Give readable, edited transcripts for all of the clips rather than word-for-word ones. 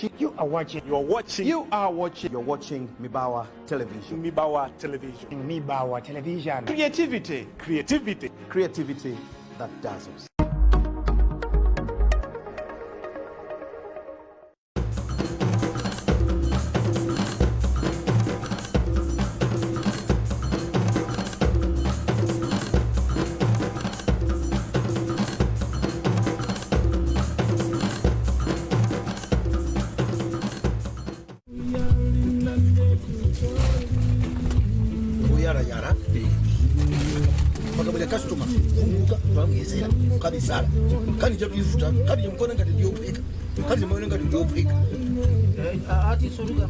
Watching. You are watching. You are watching. You are watching. You're watching Mibawa Television. Mibawa Television. Mibawa Television. Creativity. Creativity. Creativity that dazzles. Kuyarayara pakabwera customer kumuka twamuyezera kabisala kandi chatuifuta kandi chimukona ngati ndiyopheka kandi chimaona ngati ndiyopheka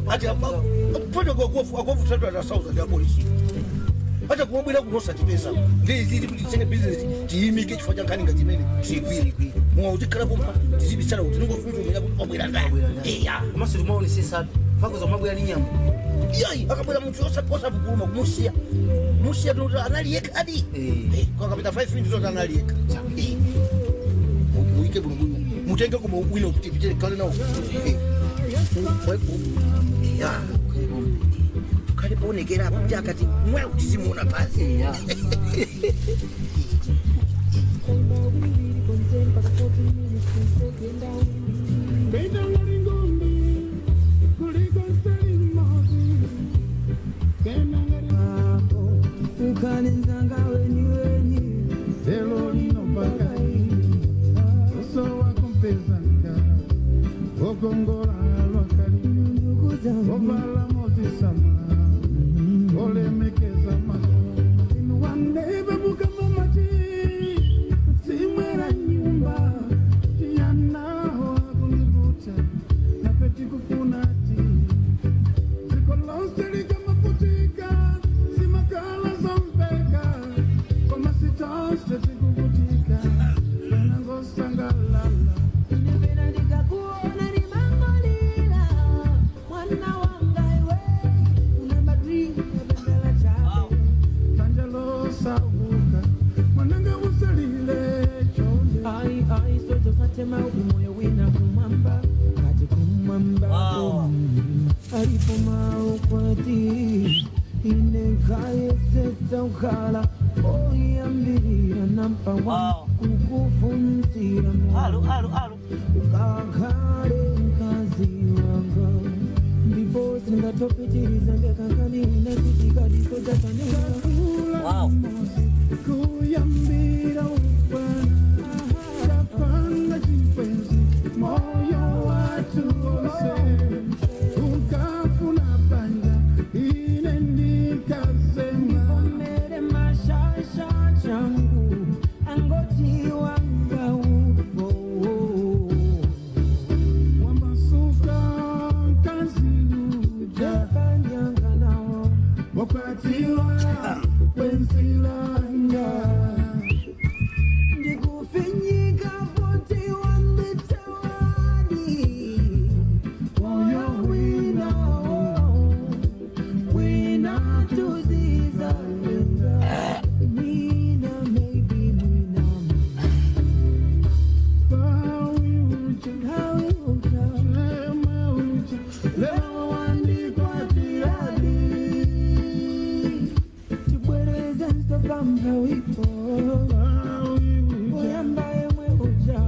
ati pano akofuta ata 1000 ya polisi ata kumabwera kunosa chipesa ndizili kuti tisenge business tiyimike chifukwa cha nkhani ngati imene siyigwira mwa uzikhalapo mpa tizibisala kuti tingofunzumira kuti wabwera ndani iya. Komanso timaonesesatu fakuza kumabwera ni nyama. Iyayi, akabwera munthu osapukuluma kumusiya musiya tinoti analiyeka adi. Eh. Kakapita 5 minutes oti analiyeka. Eh. Muike bwino bwino mutenge koma wina kuti pitire kale nawo. Eh. Ya. Khale poonekera apo kuti akati mwe kuti zimuona pansi. Eya. Alo, alo, alo. Ukakhale mkazi wanga ndipo singatopitiriza ndekakanina chitikadisochakanena. Wow. Ndivomere mashasha changu angoti wanga upo. Jepanyanga nawo. Ndikufinyika poti wanditawadi moyo winawo wina tuziza mina maybe mwina hawi uta tibwereze nsopamba wipo oyamba yemwe uja.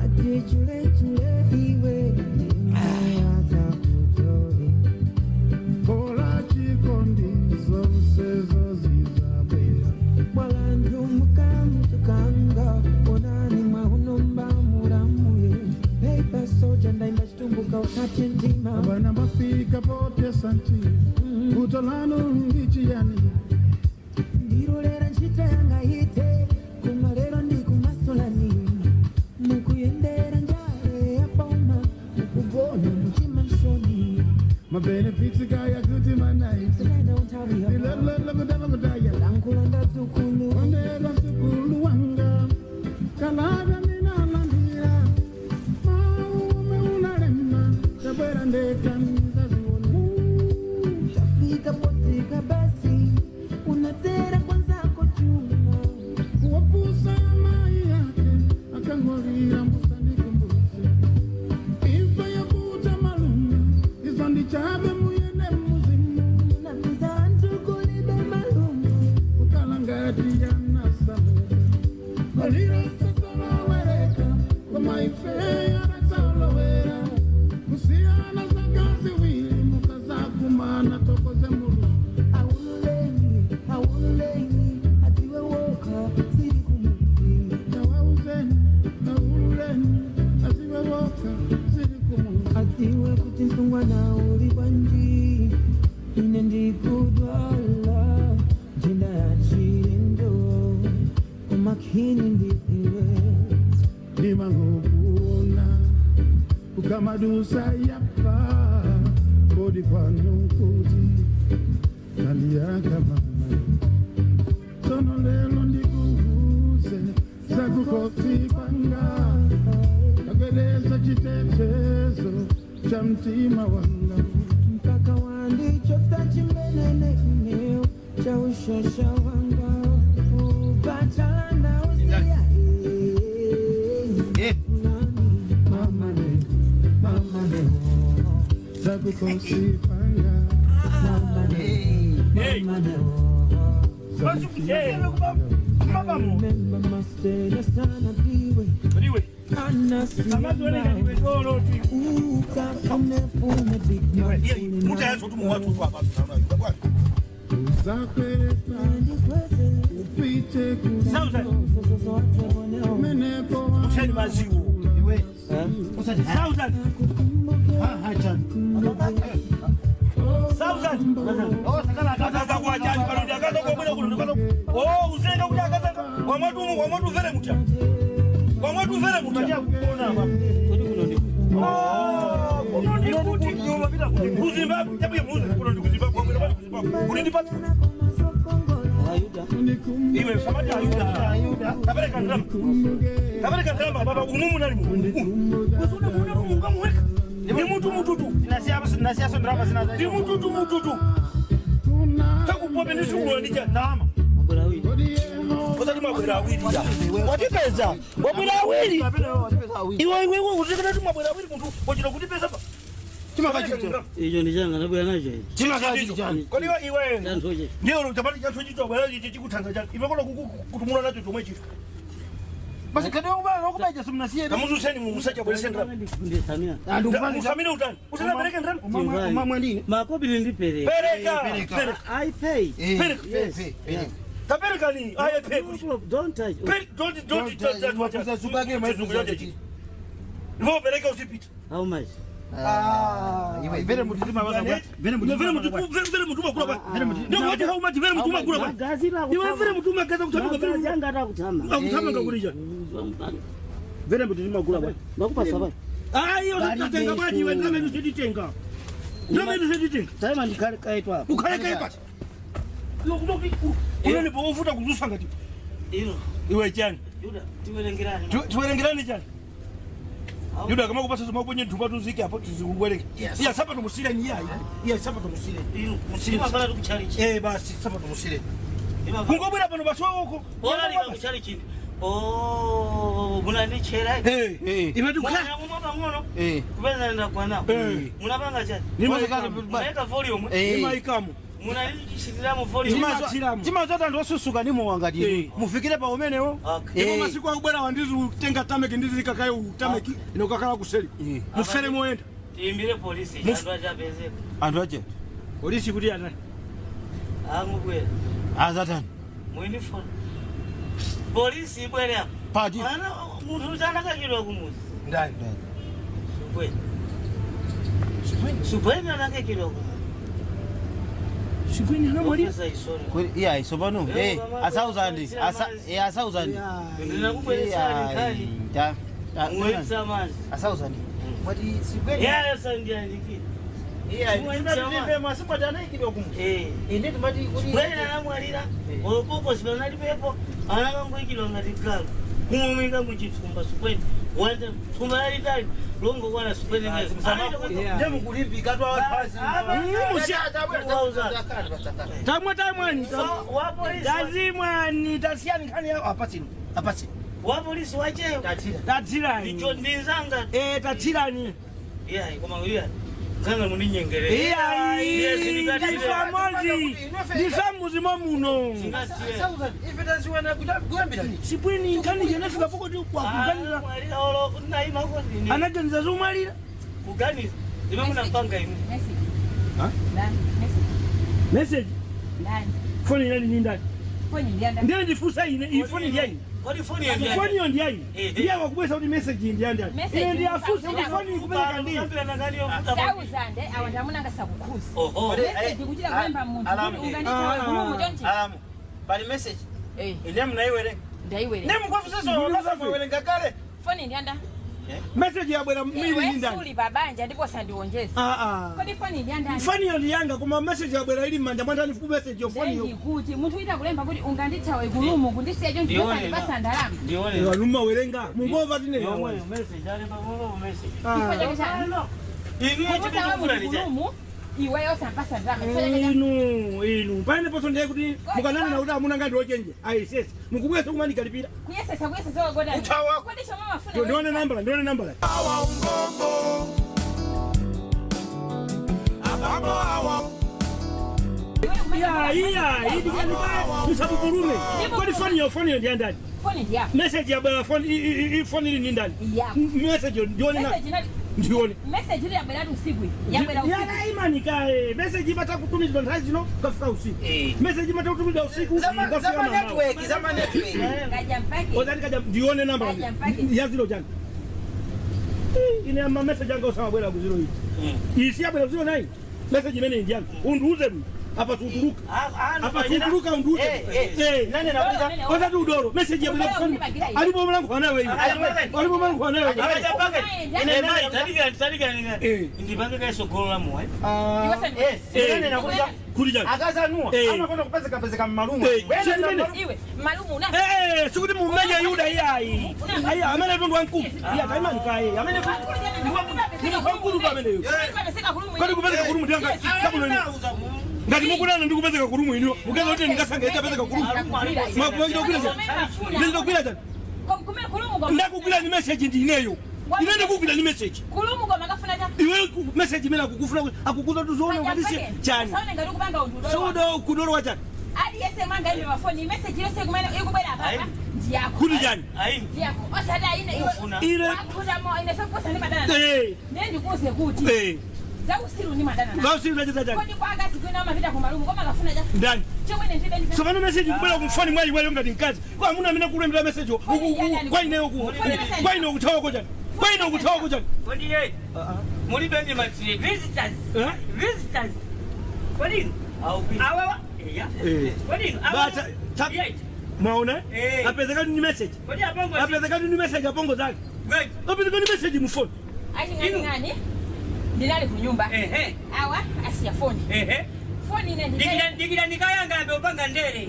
Ati chule chule iwe ndimwe atakutore. Mwalandu mukamtukanga onani mwaunomba mulamuye peipa soja ndaimba chitumbuka usati ndima. Vana vafika popya santi utolano ngichiyani. Ndirolera ntchito yanga ite kumalero ndikumasulani mukuyendera njale yapauma mukugona muchima msoni. Mabenefits kaya kuti manaiti sinaenda unthawi yapa ndilololokudalokudaya lankhula ndadzukulu ondera msukulu wanga kalata ndinalandira maume unalema tabwera ndeka nzaziona. Tafika potsika basi. Umadzera kwanzako chuma. Kuwapusa mai yake akangolira musandikumbuse imfa yokuta malume izondichabe muyende muzimu. Napeza anthu kulibe malume. Kukalangati yanasamuka maliro sasolowereka kwamaife yarasolowera kusiyana zakaziwiri mukazakumana tokoze mulu. Aululeni, aululeni, atiwe woka siri kumuti. Tawauzeni, aululeni, aziwe woka ziri kumuntu. Atiwe kuti msungwana uli bwanji, ine ndikudwala njenda ya chilendo umakini ndiiwe. Nimangokuona ukamadusa yapa kodi kwanu kuti tandiyaka mama sono lelo ndikuuze zakukosipanga kageleza chitetezo cha mtima wanga. Mpaka wandichota chimenene ineo cha ushosha wanga upachalanda usiya. Eh. Mama ne, mama ne, zakukosipanga. Mama ne, mama ne. Remember mastera sana diwe ukafune big man. Mutayaso tu muwatu tu hapa tunaona bwana. Uzapereka upite kumeneko. Uteni maziwo. Iwe. Thousand. Thousand. Akaza kwa chani pano ndi akaza kwa bwera kuno ndikaza. Oh, uzenga kuti akaza wamwatu wamwatu vere mucha. Wamwatu vere mucha. Ah, kuno ndi kuti ku Zimbabwe, tabuye muzi kuno ndi ku Zimbabwe, wamwera pali ku Zimbabwe. Kuli ndi pati. Iwe samati ayuda. Tapereka ndalama. Tapereka ndalama baba umumu nali mu. Usuna kuna munga muweka. Ni mutu mututu. Nasiyaso ndrama zina. Ni mututu mututu. Takupope ndi sukulu ndi cha ndalama. Osati mwabwera awiri ya. Watipeza. Wabwera awiri. Iwe iwe iwe uzikana tu mwabwera awiri munthu wachita kutipeza pa. Icho ndi changa ndabwera nacho ichi. Kodi iwe iwe. Chanthuchi. Ndiyo chapati chacho chito bwera chichi chikuthanza chake. Iwe kono kutumula nacho chomwe chito. Basi kadi ubala lokubaija simnasiye. Kamuzuseni mumusacha bwera sendra. Ndisamira. Musamire utani. Usanapereke ndalama. Umamwa ndini. Makobiri ndipereka. Pereka. Pereka. I pay. Pereka. Yes. Tapereka ni aye pay. No problem. Don't touch. Pay don't touch what. Ivo pereka usipita. How much? Iwe vere mutituma baka. Vere Vere mutu vere mutu makula ba. Ndio waje how much vere mutu makula ba. Magazi la Iwe vere mutu magaza kuthamanga vere Magazi mutu. anga atakutama. Akuthamanga kulija. Vere mutituma kula bwa. Ndakupa saba. Ah, iyo sititenga bwaji iwe ndame ndisititenga. Ndame ndisititenga. Taima ndikhale kaitwa apa. Ukhale kai pati. Iwe kutoki unene bovuta kuzusa ngati. Ino. Iwe chani. Yuda tiwerengerani. Tiwerengerani chani. Yuda kama kupasa soma kwenye nthumba tuzike apo tizikuwereke. Iya sapato musire ni yayi. Iya sapato musire. Ino. Musire. Imafana tikuchalichi. Eh basi sapato musire. Imafana. Kungobwera pano basoko. Ona likakuchalichi. Oh, munandichera. Eh. Iwe tukha. Mwana umwe pang'ono. Eh. Kupeza ndakwana. Eh. Munapanga chani? Munaika volume. Imaikamu. Munalichitiramo volume. Timazota ndosusuka nimo wangati. Eh. Mufikire pa umenewo. Okay. Ndipo masiku akubwera wandizi utenga tameki ndizi kakaye utameki inokakala kuseri. Mufere moenda. Tiimbire polisi anthu achapezeka. Anthu ache. Polisi kuti atani. Angubwera. Azatani. Muiniform. Polisi ibwere apa. Pati. Ana munthu utanakachidwa kumuzi. Ndani. Subweni. Subweni anakachidwa kumuzi. Subweni anamwalira. Officer isoni. Iya isopano. Eh, Eh, a thousand. Asa eh a thousand. Ndinakubweretsani nkhani. Ta. Muitsa manzi. A thousand. Mwati sibweni. Yaya sandiandikira. Iya, ndimbe masikwati anaikidwa kumu. Eh. Ine timati kuti Subweni anamwalira. Olopoko sipanalipepo anakangoikidwa ngati galu. Kumomeka muchitsumba subweni. Wende tumalidali longo wana sipeni. Ndemukulimbika twawapazi. Tamwe tamwani. Wa polisi. Tazimwani tasiyani nkhani yawo apasini. Apasini. Wa polisi wache. Tathirani. Ndicho ndinzanga. Eh, tathirani. Yeah, koma uya. Kanga muninyengere. Iyayi. Ndifa mozi. Ndifa muzimo muno. Ife taziwana kuyambira. Sipwini nkhani jenafika poko ti kwakuganiza. Olo naima ko ni. Anaganiza zomalira. Kuganiza. Ndime munapanga inu. Message. Ha? Ndani. Message. Message. Ndani. Foni inali ni ndani. Foni ndiyanda. Ndiye ndifusa ine iyi foni ndiyayi. Kodi foni ya Foni yo ndiyayi. Eh. Ndiye wakubwesa kuti message ndiyandani. Message Ine ndiyafusa kuti musa- foni ikupeleka ndiye. Thousand awa ndamunanga sakukhuza. Oho. Message kuchita kulemba munthu Alamu. kuti unganithawe kulumu chonchi. Alamu. Pali message. Eh, Ine mnaiwerenga. ndaiwerenga. Nemukwafuseso kale. Foni ndiyanda. Message yabwera mwili Iwe ni ndani. suli pabanja ndipo sandiwonjeza. Ah ah. Kodi foni ndiyandani? Foni yo ndiyanga koma message yabwera ili mmanja mwandani fuku message yo foni yo. Ndikuti munthu uita kulemba kuti ungandithawe kulumu kundisiya chonchi Ndione. ndipasa ndalama. Ndione. Waluma werenga. Mungova tine. Yomwe message ale pamwe message. Chifukwa chake chani? Inu Kumuthawa chikuti munthu kulumu iweyo sampasa ndalama. Chifukwa chake chani? Inu inu pane poso ndiye kuti mukanana na kuti amuna ngati ochenje ayisesi mukubwesa kumanikalipira. Kuyesesa kuyesesa wagodani. Uthawa. Kodi chomwe mafuna. Ndione nambala, ndione nambala. Ya iya idikanika musabuburume. Kodi foni yo foni yo ndiyandani. Foni ndiyako. Message yabwera foni foni ili ni ndani. Yako. Message yo ndione na Message inali ndione. message ili yabwera usiku. Yabwera usiku. Yala imanikae message imata kutumizwa nthawi zino kafika usiku. Message imata kutumizwa usiku kafika Zama mamawa. network, zama network. Kaja mpake. Ozati kaja ndione namba Kaja mpake. ya zilo jana. Ine ama message anga osawabwera ku zilo iyi. Isi yabwera ku zilo 9. Message imene ndiyanga. Undiuze bwino. Apa tutuluka. Apa tutuluka undiuze. Eh, Eh. Nane nakuta. Ozati udoro. Message yabwera ku phone. Alipo mlango anawe iwe. Alipo mlango anawe iwe. Eh. Ndipange kaisogolo la muwa. Iwe sandi. Eh, nane nakuta. Kuli jana. Akazanua. Eh. Amakonda kupezeka pezeka mmalumu. Eh, sindimene. Iwe malumu una. Eh, sikuti mumenye Yuda iyayi. Ayi amene tundu wankulu. Iya taimani kaye. Amene ndikufankulu pamene yo. Kodi kupezeka kulumu ndiyanga. Kabuno ino. Ngati mukunana ndikupezeka kulumu ino. Mukeza kuti ndingasange itapezeka kulumu. Mwakugwira chani. Ndikugwira chani. Ndakugwira ni message ndi ineyo. Ine ndikugwira ni message. Kulumu kwa makafuna cha. Iwe message imene akukufuna akukuza tuzoona ukatisi chani. Saone ngati kupanga undulo. Sudo kudoro wa chani. Ali yese mwanga ime mafoni message yose kumene ikubwera papa ndiyako. Kuli chani. Ayi. Ndiyako. Osada ine iwe. Ufuna. Ile Wakuda mo ine sokusa ndi madana. eh Ndiye ndikuze kuti eh za usiru ndi madana. Gausi unacheza chani. Kodi kwa akazi kwina amapita ku malumu koma akafuna cha. Ndani. Chomwe ndibe ndi. Sopano message kubwera kumfoni mwa iweyo ngati mkazi. Kwa amuna amene kulembera message kwa ineyo ku. Kwa ineyo kuthawa kochani. Kwa ineyo kuthawa kochani. Kodi ye. Mulibe ndi matire. Visitors. Eh? Visitors. Kodi Au. awa ya. Eh. Kodi awa. Bata ta Yes. mwaona? Eh. Apezeka ni message. Kodi apongo. Apezeka ni message apongo zake. Wait. Apezeka ni message mfoni. Achi ngani? Ndinali kunyumba. Ehe. Awa asiya foni. Ehe. Foni ine Dikira ndine. dikira nikayanga ndo panga ndere.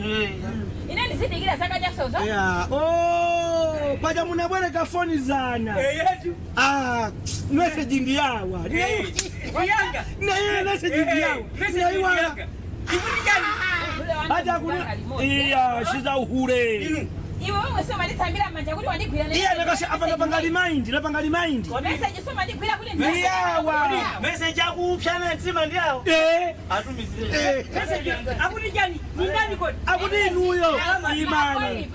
Ine ndizidikira zaka chasozo. Yeah. Oh, paja munabwereka foni zana. Eh yetu. Ah, message ndiyawa. Eh. Kuyanga. Na yeye message ndiyawa. Message Ndaiwala. kuyanga. Ikuti chani. Acha kuna iya shiza uhure. Inu. Iwe wewe sio manditsambira manja kuti wandigwira ne. Iya nakasi apa napanga remind, napanga remind. Message sio mandigwira kuti Iyawa. Message akupshana mtima ndiyawo. Eh. Atumizire. Message akuti chani. Ni ndani kodi. Akuti inuyo imani.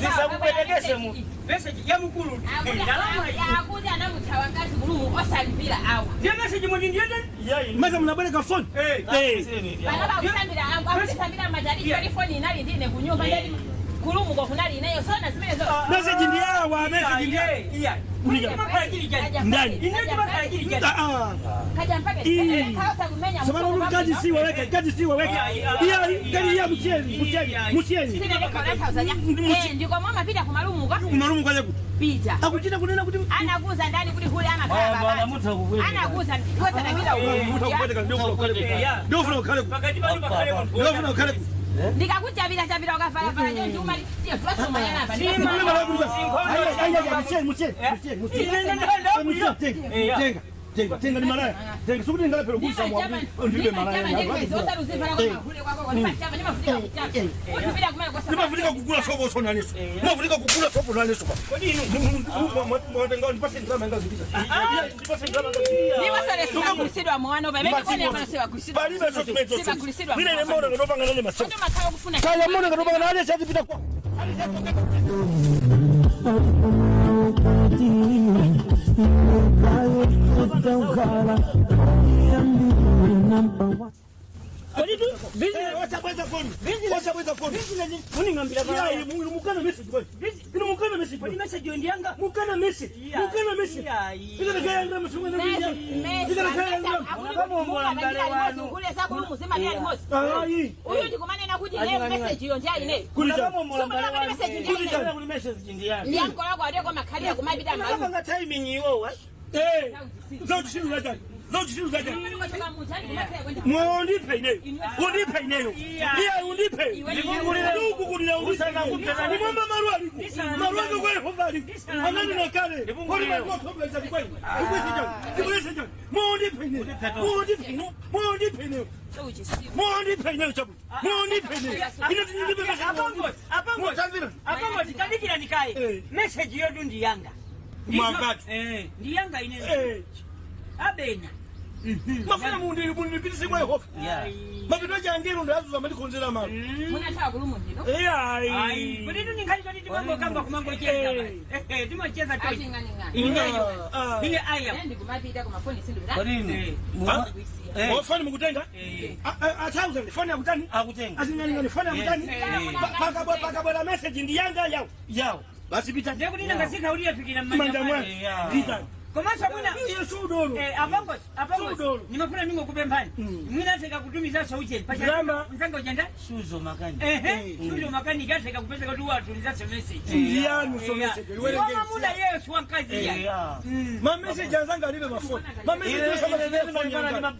Zisakupwetekese mu. Message ya mukulu. Ndalama iyi. Akuti anamuthawa mkazi kulumu osalipira awa. Ndiye message mwini ndiye ndani. Iya. Masa munabwereka foni. Eh. Eh. Bana bakusambira akusambira manja ali chori foni inali ndine kunyumba ndali kulumu kwa kunali ineyo sona zimene zo. Message ndiyawa, message ndiyawa. Iya. Ndani. Ine Ah ah. Kaja mpake. Ii. Kaosa kumenya. Sabana mkazi si waweka, kazi si waweka. Iya, kazi iya msieni, msieni, msieni. Ndiko mama pita kumalumu kwa Umarumu kwaje kuti. pita. Akuchita kunena kuti Anakuza ndani kuti hule amakhala Bwana baba. mutha kukweteka. Anakuza iwe tanapita Mutha uku. kupweteka ndio ukhale. Ndio ufuna ukhale. Pakati panu pakhale munthu. Ndio ufuna ukhale. Ndikakuchapira chapira ukavala chonchi umati tiye twasumayana pa. Tenga, tenga, tenga ni malaya. Tenga sikuti ndingalapera kugulisa mwa ndibe malaya. Ndimafunika kugula sopo so naneso. Ndimafunika kugula sopo naneso. Kodi inu Mwatenga ndipase ndalama ingazipita. Ndipase ndalama ingazipita. Ndimasole mwano pamene kone pano siwagulisidwa. Palibe so zimenezo. Siwagulisidwa. Mwine mona ngatopanga nane masomo. Kono makhala kufuna. Kaya mona ngatopanga nane chazipita kwa. Kodi tu business Wasabweza foni. Wasabweza foni. Business muningambira Yeah, mukana message boy. Ino mukana message. Kodi message yondiyanga? Mukana message. Mukana message. Ika kaya ndama sunga na biya. Ika kaya ndama. Ayi. Uyu ndikumanena kuti ne message iyo ndi ayine. Kulija. Kuli message ndiyani? Ndiyankola kwa adeko makhalira kumapita malu. Akapanga timing iwowa. Eh. Zauchishiru zachani. Zauchishiru zachani. Mwondipe ineyo. Undipe ineyo. Iya undipe. Ndikukulira undipe. Nimwamba maru aliku. Maru ake kwa Yehova aliku. Anani na kale. Kodi maru akobla izali kwa iwe. Ndikwese chani. Ndikwese chani. Mwondipe ineyo. Mwondipe ineyo. Mwondipe ineyo. Mwondipe ineyo chabu. Mwondipe ineyo. Ino tindipe message. Apangozi, apangozi. Mutazira. Apangozi tadikira nikaye. Message yodu ndiyanga. Mwakati. Ndiyanga ine. Abena. Mafuna mundipitise kwa Yehova. Mapito changero ndazuza mandikonzera malo. Munathawa kulumu ndino. Ayi. Kodi tu ninkhali choti timangokamba kumangocheza basi. Timacheza toi. Aching'aning'ani. Ineyo. Ine aya. Ndikumapita kumafoni sindikuta. Kodi Ofani mukutenga? A thousand foni yakutani? Akutenga. Azing'aning'ani foni yakutani? Pakabwera message ndiyanga yawo. Yawo. Basi pita. Ndekuti nangasika uliyafikira Manja mmanja mwa. mwake. Pita. Komanso mwina Iye sudolo. Apangozi, apangozi. Sudolo. Nimafuna ningokupemphani. Mwina atheka kutumiza saucheni. Ndalama. Msanga uchenda? Suzo makani. Suzo makani katheka kupezeka kuti uwatuliza message. Ndiyanu so message. Koma muda yeyo siwankazi ya. Yeah. Ma message anzanga alibe mafoni. Ma message yosama foni yanga.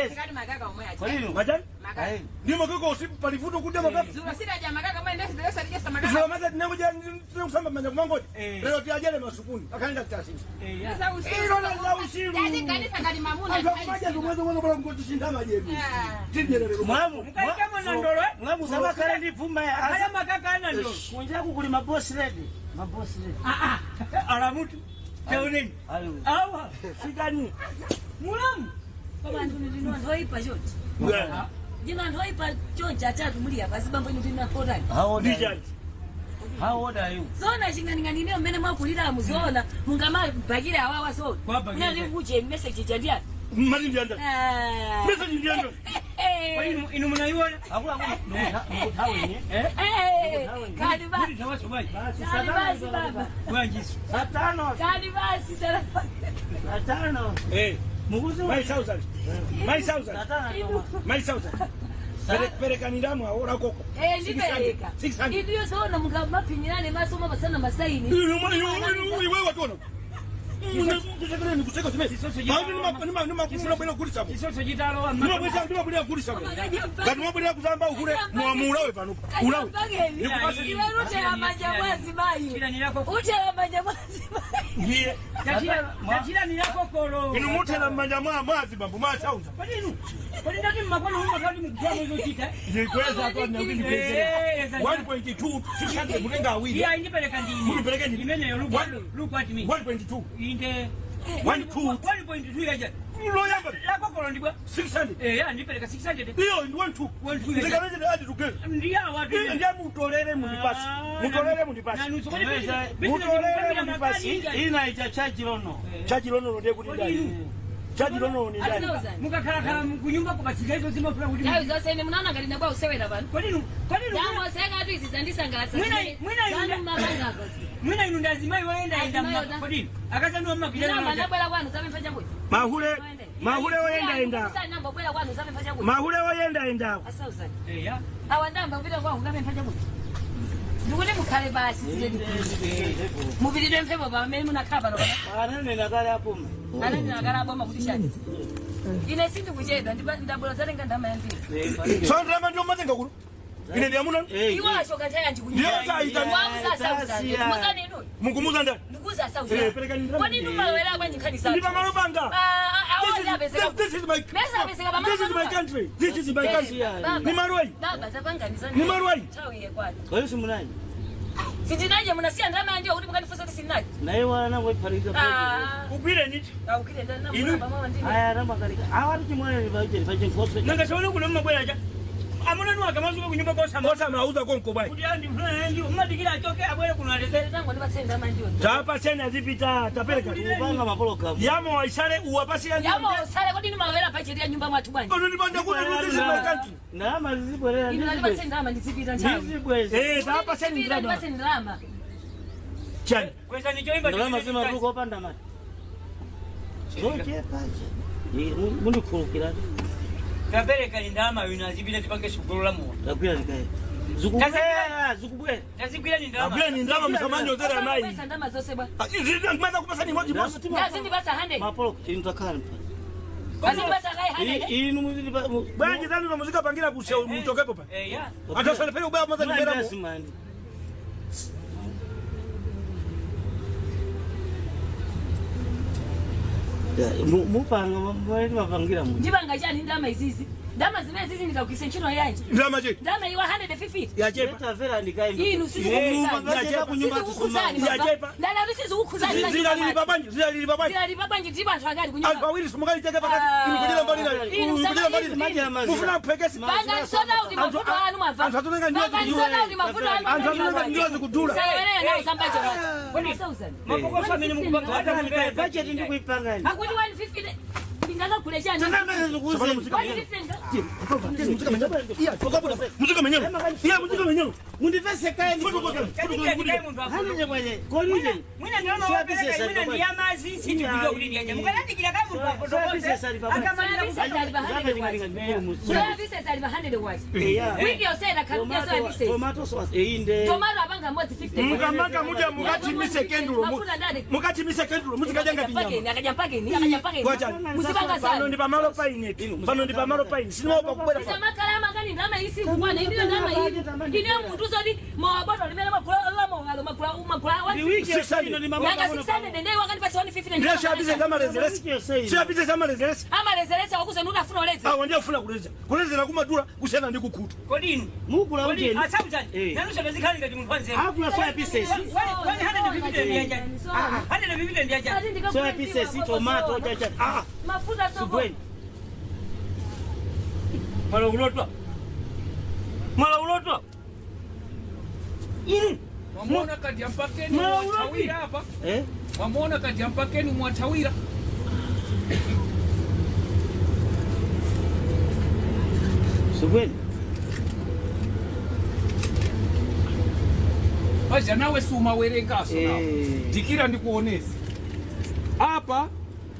Ndikati makaka omwe aja. Kodi Majani? Makaka. Ndimo kiko usiku palivuto kudya makaka. Zulo sitaja makaka mwe ndesi sadijesa makaka. Zulo maza tinangoja tinakusamba manja kumangoti. Lero tiajele masukuni. Akaenda kutasisi. Ilo la za usiru. Yaani ngati mamuna. Anthu akumadya zomwe zomwe bora kungotisintha majedu. Tidyerere. Mwamu. Mukaita nandolo. Mwamu samakale ndi pfuma ya. Aya makaka anandolo. Kunjaku kuli maboss lady. Maboss lady. Alamutu. Taoneni. Ayo. Awa. Fikani. Mulamu. Koma anthu ndinu anthu oyipa chonchi. Ndinu anthu oyipa chonchi atatu muli apa azibambo inu ndinu anthu otani. How old are you? Ndijaji. How old are you? Zoona ching'aning'ani ineyo mmene mwakuliramu zoona mungamabhakire awawa zoona. Kwabhakire. Munali kuche message chandiyani. Mali ndiyanda. Message ndiyanda. Inu inu munaiona? Akula akula ndikuthaweni. Kali basi. Kuti tawaso bwaji. Kali basi baba. Bwanjiso. Satano. Kali basi salama. Satano. Eh. Mukuzi My thousand. My thousand. Satano. My thousand. Perekani ndamu aora koko. Ndipereka. 600. Inuyo zoona mungamaphinyirane maso mapasana masaini. Iwe watono. Kusekele kuseka zimene. Nima kulisa. Chisoso chitalowa. Nima ndima kulisa. Ngati mwabwera kuzamba ukule mwamulawe pano. Ulawe. Iwe utera manja mwazi mayi. Utera manja mwazi mayi. Ndiye. Tachira nilako kolo. Inu mutera mmanja mwa mwazi bambo mwachauza. Kodi inu. Kodi ndati mmakono umo kati mukutwa mwezochita. Ndikweza kwa ndikuti ndikweze. 1.2 600 kutenga awiri. Iya indipereka ndini. Mulipereke ndini. Imeneyo look at me. 1.2. Inde. 1.2. 1.2 yaja. Loyamba. Lako kolo ndibwa. 600. Ya ndipereka 600. Iyo ndi 1.2. 1.2. Ndikameze adi together. Ndiya watu. Iyo ndiye mutolere mundipasi. Mutolere mundipasi. Nanusu kodi Mutolere mundipasi. Ina ija chaji lono. Chaji lono ndiye kuti ndani. Chaji lono ni ndani. Mukakhalakhala kunyumba kubatsika izo zimafuna kuti. Nthawi zonse ine munaona ngati ndabwa usewera pano. Kodi inu. Kodi inu. Ndangoseka tu izi zandisangalatsa. Mwina Zanu mapanga Mwina inu ndazimayi woyenda enda Azimayi oda. kodi inu. Akazanu Ndinamba amagwira. ndabwera kwanu zapempha chakuti. Mahule mahule oyenda enda. Namba bwera kwanu zapempha chakuti. Mahule oyenda enda. Asauzani. Ya. Awa ndamba kupita kwawo kukapempha chakuti. Ndikuti mukhale basi sizeni. Mupiridwe mphepo pamene munakhala pano pana. Ananena kale apuma. Ananena kale aboma kuti chani. Ine sindikuchedwa ndabwera zatenga ndama yambiri. So ndalama ndiyo matenga kuno. Ine ndi amuna. Iwo achoka nthawi yanji kunyumba? Ndiyo sayitani. Wauza 1000. Muzani inu. Mukumuza ndani? Ndikuza Eh, 1000. perekani ndalama. Kodi inu malowera bwanji nkhani zathu? Ndi pamalo panga. Ah, This awo is- ndapezeka. this is my Mesa apezeka pamalo This is my panga. country. This is my country. Baba. Ni marwai. Baba tapanganizani. Ni marwai. Nthawi yekwana. Kwa hiyo simunaji. Sindinaje munasiya ndalama yandiyo kuti mukandifunsa kuti sindinaje. Naye wana wephaliza. Ah. Ugwire niti. Aukire ndalama Inu. pamama ndine. Aya ramakalika. Awari chimwana ni baje baje nkoswe. Nanga saone kuno mabwera cha. Amuna nuwa kamazuka kunyumba kosa. Osa mauza konko bai. Kuti andi mfuna ndi umadikira achoke abwere kuno aleze. Tangu ndipatseni ndalama ndiyo. Tapa sena zipita tapereka. Kupanga mapoloka. Yamo waisale uwapasi ya Yamo sale kodi nimawera bajeti ya nyumba mwathu bwanji. Kono ndipanda kuti this is my country. Ndalama zizibwerera. Inu ndipatseni ndalama ndizipita nthawi. Ndizibweza. Eh, tapa sena ndalama. Ndipatseni ndalama. Chani. Kweza ni choimba. Ndalama zimatuluka opanda mali. Zochepa. Mundikhulukira. Tapereka ni ndalama ino azipita tipange sugulu la muwa. Tagwira ndikaye. Zikubwera, zikubwera. Tazigwira ni ndalama. Abule ni ndalama msamanyo zera mai. Pesa ndalama zonse bwa. Ndimata kupasa ni moji mosi. Ndazindipatsa 100. Mapoloka inu takhala mpa. Azindipatsa kai 100. Inu muzindipa. Bwanji zanu muzika pangira kusha mtokepo pa. Eh ya. Atasana pele ubaya maza Ndibera ndibera. simandi. Mupanga mwene mapangira mu. Ndipanga chani ndalama izizi. Ndalama zimene zizi ndikagwise ntchito yanji. Ndalama je. Ndalama iwa 150. Yachepa. Tafera ndikaye. Inu Yachepa. sizikukhuzani. Yachepa. Ndalama sizikukhuzani. Zilali babanji, zilali babanji. Zilali babanji ndipo anthu akali Anthu kunyumba. awiri simukali cheke pakati. Inu mbali na. Inu Inu mbali Maji na. Mufuna phekesi. Pangani soda uti mavuto anu mwamva. Anthu atonenga njozi. Pangani soda uti mavuto anu. Anthu atonenga njozi kudula. Sawerera nawo sambaje watu. 1000. Mapokoso amene mukupanga hata mupere. Budget ndikuipanga. Akuti 150 ndingakagule chani. 150 Muzika menyero. Iya muzika menyero. Mundivese kaye ndi. Mwina Hanje kolije. ndalama wapereka mwina ndi yamazi sitikuziwa kuti ndiyaja. Mukalandikira ka munthu afotokoze. Akamalira Soya pieces ali pa 100 kwacha. Wiki yosera kakuja soya pieces. Tomato sauce eyinde. Tomato apanga modzi 50. Mukamanga muja mukachimise kendulo. Mafuta ndani. Mukachimise kendulo muzikajanga tinyama. Pakeni akadya pakeni akadya pakeni. Kwacha. Musipanga Pano sana. ndi pamalo paine. Pano ndi pamalo paine. Sinopa kubwera. Isamakhala makani ndalama isi kukwana iliyo ndalama iyi. Ine munthu zoti mawaboto limene magula la mawalo magula magula Sisani. Nanga 600 ndiye wakandipatsa 150 Ndiye shabize zamalezeresi. Shabize zamalezeresi. Amalezeresa wakuze ndikafuna uleze. Awa ndiye kufuna kuleza. Kulezera kumadula kusiyana ndi kukhuta. Kodi inu. Mukula Kodi ujeni. asauzani. Nanu sabazikhala ngati munthu wanzeru. Akula soya pieces. 150 ndiyaja. 150 ndiyaja. Soya pieces, tomato, chacha. Ah, Mafuta soko. subweni. Mwala ulotwa. Mwala ulotwa. Inu. Mwamwona kati yampakeni mwathawira apa. Eh? Mwamwona kati yampakeni mwathawira. Subweni. Paja nawe sumawerengaso nawe. Dikira ndikuonese. Apa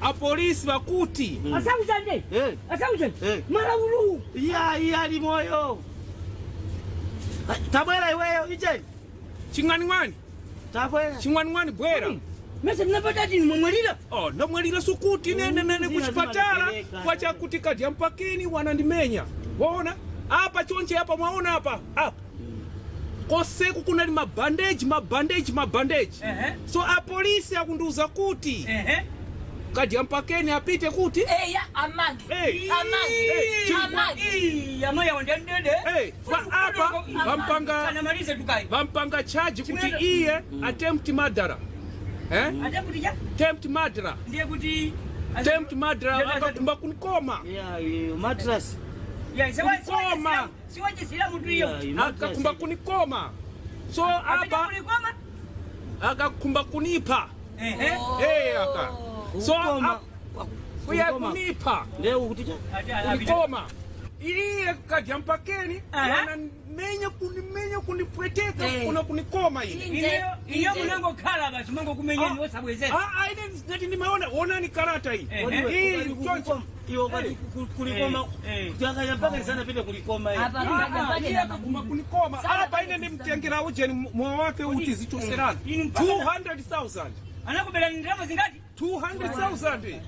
apolisi vakuti Asauzani. Eh. Asauzani. Eh. Mwala ulu. Iya, iya ali moyo. Tabwera iweyo ije. ching'aning'ani Tabwera. ching'aning'ani bwera. Mese ndinapata chini mwamwalira. Oh, ndamwalira sukuti nene nene Zina kuchipatala zimalephereka. kwa chakuti kati yampakeni wanandimenya. Waona? Apa chonche apa mwaona apa. Apa. Koseku kunali mabandeji mabandeji mabandeji. Ehe. So apolisi akundiuza kuti Ehe. kadi yampakeni apite kuti Eya amange. Hey. Amange. Hey. Amange. Ii, amayi awo ndiyandede. Hey, apa vampanga Sanamalize tukayi. vampanga charge kuti Chimene- iye attempt murder. Eh? Attempt cha? Attempt murder. Ndiye kuti Attempt murder akakumba kunikoma. Iya, iyo mattress. Ya, Kulikoma. siwachisira mutu iyo. Iya, mattress. Akakumba kunikoma. So Apita apa kulikoma. akakumba kunipa. Ehe. Eh aka. So Kukoma. uye Kukoma. kunipa. Ndiye ukuti cha? Ati apita. Kunikoma. Iye kadya mpakeni Aha. wanamenya kunimenya kunipweteka Eh. kuna kunikoma ine. Ineyo iyo munangokhala basi mungokumenyeni osabwezera. Ah, ah, ine ngati ndimaona onani kalata iyi. Ehe. Iyi choncho. Iwo kati kulikoma. Eh. Chakanya mpaka sana pite kulikoma. Apa kudya pakeni. Iye akaguma kunikoma apa ine ndimtengera ujeni mwa wake uti zichoserana Inu mpaka- 200,000 Anakubera ndalama zingati? 200,000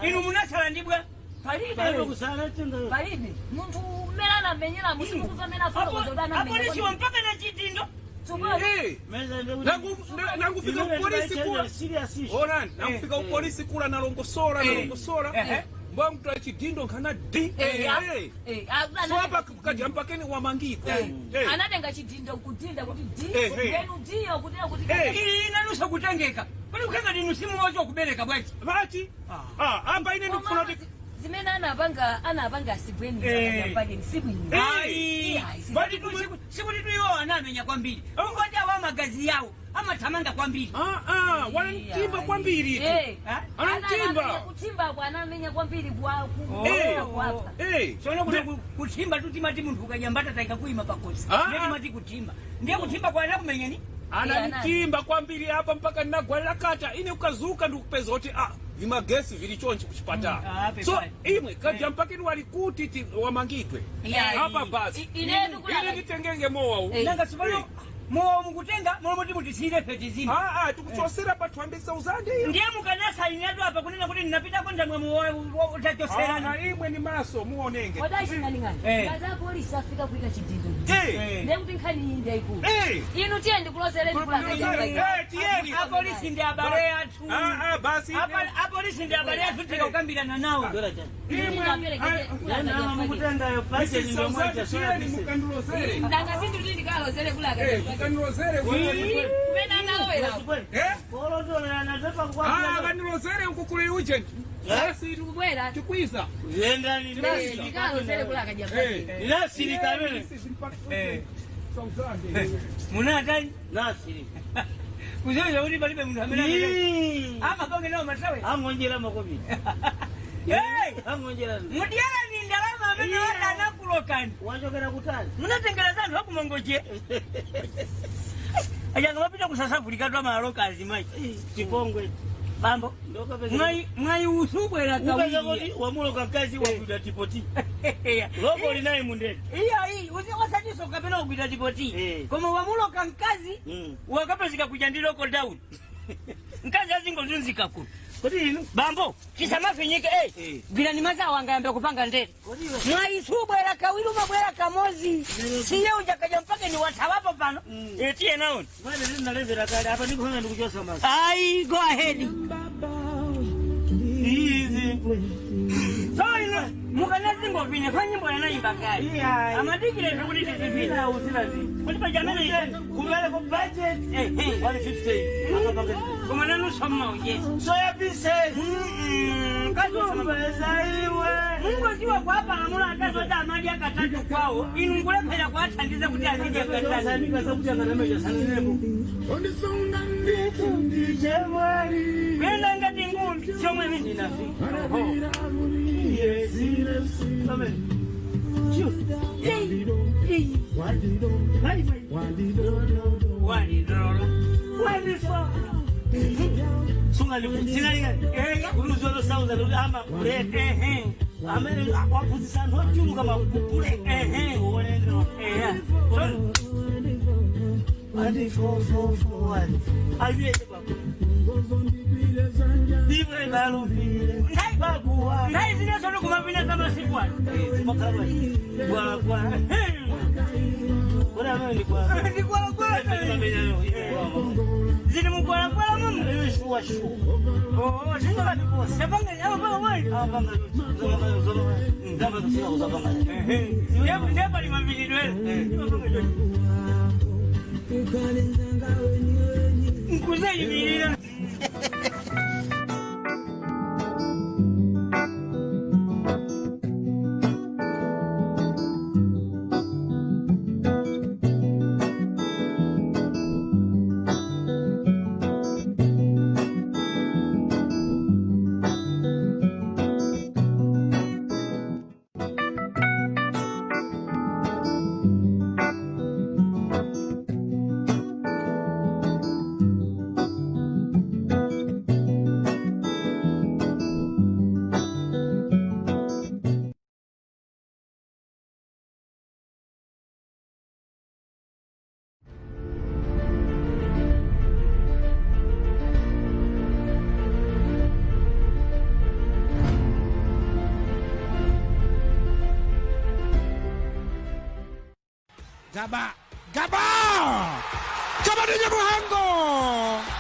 Inu munasala ndibwa. Palibe. Palibe kusala tenga. Palibe. Munthu umene anamenyera musimukuva amene afotokoza kuti anamenya. Apolisi wampaka na chidindo. Tsopano. Eh. Nangufika kupolisi kula. Onani, nangufika kupolisi kula nalongosola nalongosola. Mbwa mtu achidindo nkhana di. Eh, Eh. eh, So apa kajampakeni wamangika. Eh. Anatenga chidindo kudinda kuti di Eh, eh. ndenu diyo kutera kuti Eh. Iyi nanusa kutengeka. Kodi kukanga ndinu simuwazi kubereka bwachi. Vati? Ah, amba ine ndikufuna kuti zimene anapanga sibweni Eh. kajampakeni sibwino. Ayi. Ayi, Kodi sikuti tuiwo anamenya kwambiri. Ungoti awa magazi yawo amathamanga kwambiri. Ah ah, wanamtimba kwambiri. Eh. Anamtimba. Anamenya kutimba anamenya kwambiri Eh. kuwapa. Eh. Sono kuti kutimba tutimati munthu ukanyambata taika kuima pakosi. Ah, Ndiye ah. timati kutimba. Ndiye kutimba kwa anakumenyeni. Ananitimba kwambiri apa mpaka ndinagwalira kata ine ukazuka ndikupeza kuti ah vimagesi vili chonchi kuchipatala. Ah, pepa. So imwe kajampakeni walikuti wamangidwe. Yeah. Apa basi. Ine ndikula- Ine nditengenge mowa u. Eh. Nanga sipano mowa mukutenga momoti mutisire fetizima. Ah ah, tikuchosera pa 200,000 iyo. Ndiye mukanasainatu apa kunena kuti ndinapitako ndamwe mowa utachoserana. Ah, imwe ni maso muonenge. Wadaching'aning'ani. Eh. Ngati apolisi afika kuika chidindo. Eh. Ndiye kuti nkhani iyi ndiyayikulu. Eh. Inu tiye ndikulozereni kula kajampakeni. Eh, tiyeni. Apolisi ndi abale athu. Ah ah, basi. Apolisi ndi abale athu tikakambirana nawo. Mukutengayo Mrs. Sauzande, tiyeni mukandilozere. Ndanga sinduti ndikalozere kula Eh, kajampakeni. mukandilozere. Kumene analowera. Eh? Ah, vandilozere uku kuli urgent. Basi Tikubwera. tikwiza. Ndikalozere kula kajampakeni. Eh. Nasiri kamene. Eh. Sauzande. Munatani? Nasiri. Kuzoza kuti palibe munthu amene amapange nawo masawe. Angonjera makobi. Hey! Angonjera. Mudyera ni ndalama amene wada anakulokani. Wachokera kutali. Munatengera zanthu akumongoje. Ajanga mapita ku South Africa twa maloka azimai. Chipongwe. Bambo. Ndokapeza. Mwayi mwayi usubwera Upeza kawiri. kuti wamuloka mkazi wakuita tipoti. Loko linayi mundende. Iya iyi usatiso kapena kugwira tipoti. Eh. Koma wamuloka mkazi Mm. wakapezeka kuja ndi loko down. Mkazi azingozunzika kuno. Kodi inu? Bambo, tisamafinyike eh. Eh. Gwirani mazawo angayambe kupanga ndere. Kodi iwe? Mwayi subwera kawiri umabwera kamozi. Siye ujakaja mpaka ni wathawapo pano. Eh, tiye nawo. Mwana ndinalezera kale apa ndikuhanga ndikuchosa maso. Ayi, go ahead. Izi. So ino mukanazingovine kwa nyimbo yanayimba kale. Iya. Amadikire kuti tizivine. Ina uzira zi. Kuti pajamene Kumele ku budget. Eh, eh. 150. Akapanga. Koma nanusoma ujesi. Soya pieces. Kasumba iwe. Mungoziwa kwapa amuna akazota amadi akatatu kwawo inu nkulephera kwathandiza kuti azidya katatu. Kuyenda ngati ngumbi chomwe mimi. Walidolola. Nthawi zinenso tikumapina za masiku ano. Ndikwalakwala. Zili mukwalakwala mumu. Oh, zinga apanga wali. Ndiye pali mapilidwele. Nkuzeyimirira. Gaba, Gaba, Gaba Nyamuhango.